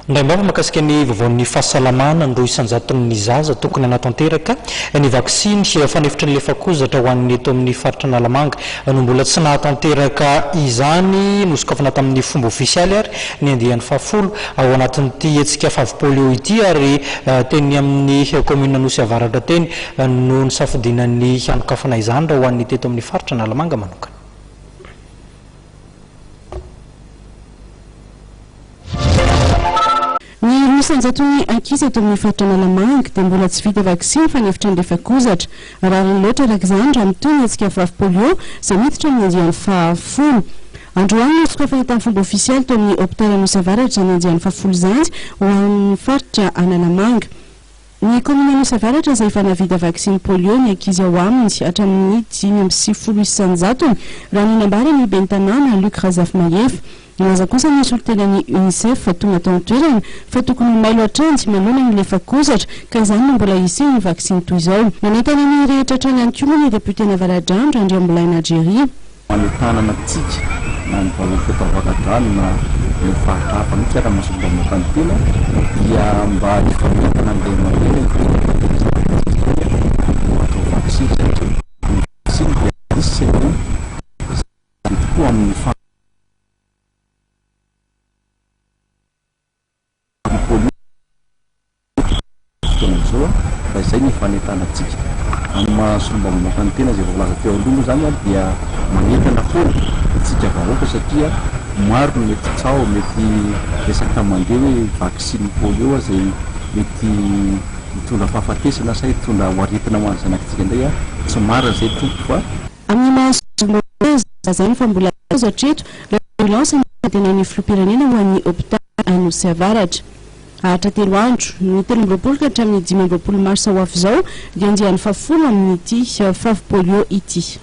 Indraim-bava mahakasika ny vaovaon'ny fahasalamana, ny roa isan-jaton'ny zaza tokony hanatanteraka ny vaksiny fanefitry ny lefakozatra ho an'ny eto amin'ny faritra Analamanga no mbola tsy nahatanteraka izany. Nosokafana tamin'ny fomba ofisialy ary ny andiany fahafolo ao anatin'ity hetsika Favy-Polio ity ary teny amin'ny kaominina Anosy Avaratra teny no nisafidiana ny hanokafana izany raha ho an'ny teto amin'ny faritra Analamanga manokana. Ny roa isan-jaton'ny ankizy eto amin'ny faritra Analamanga dia mbola tsy vita vaksiny fa ny efitra andrefan-kozatra. Rariny loatra araka izany raha mitohy ny hetsika Vavy Polio izay miditra amin'ny andiany fahafolo. Androany no sokafana tamin'ny fomba ofisialy tao amin'ny hopitaly Anosy Avaratra izany andiany fahafolo izany ho an'ny faritra Analamanga. Ny kaominina Anosy Avaratra izay efa nahavita vaksiny polio ny ankizy ao aminy hatramin'ny 95 isan-jatony, raha ny nambaran'ny ben'ny tanàna Luc Razafimahefa. Nilaza kosa ny solontenan'ny Unicef tonga tao an-toerana fa tokony ho mailo hatrany manoloana ny lefakozatra ka izany no mbola hisian'ny vaksiny toy izao. Nanentana ny rehetra hatrany ihany koa moa ny depioten'Avaradrano Randriambolaina Jerry. Fanentanana antsika na ny vahoaka eto Avaradrano na ny faritra hafa mihitsy ary maha solombavambahoaka ny tena dia mba hifanentana amin'ny ray aman-dreny indrindra fa ny zanakantsika izany no atao vaksiny satria ny vaksiny dia anisan'ny zava-dehibe tokoa amin'ny Ny fotoana izao fa izay ny fanentanantsika. Amin'ny maha solombavambahoaka ny tena izay efa voalaza teo aloha moa izany dia manentana foana antsika vahoaka satria maro ny mety tsaho, mety resaka mandeha hoe vaksiny polio izay mety hitondra fahafatesana sa hitondra ho aretina ho an'ny zanakitsika indray. Tsy marina izay tompoko fa. Amin'ny maha solombavambahoaka azy, lazainy fa mbola azo hatreto raha ambulance no antenain'ny filoham-pirenena ho an'ny hopitaly Anosy Avaratra. Haharitra telo andro, ny 23 ka hatramin'ny 25 marsa ho avy izao, dia andiany fahafolo amin'ity Favy Polio ity.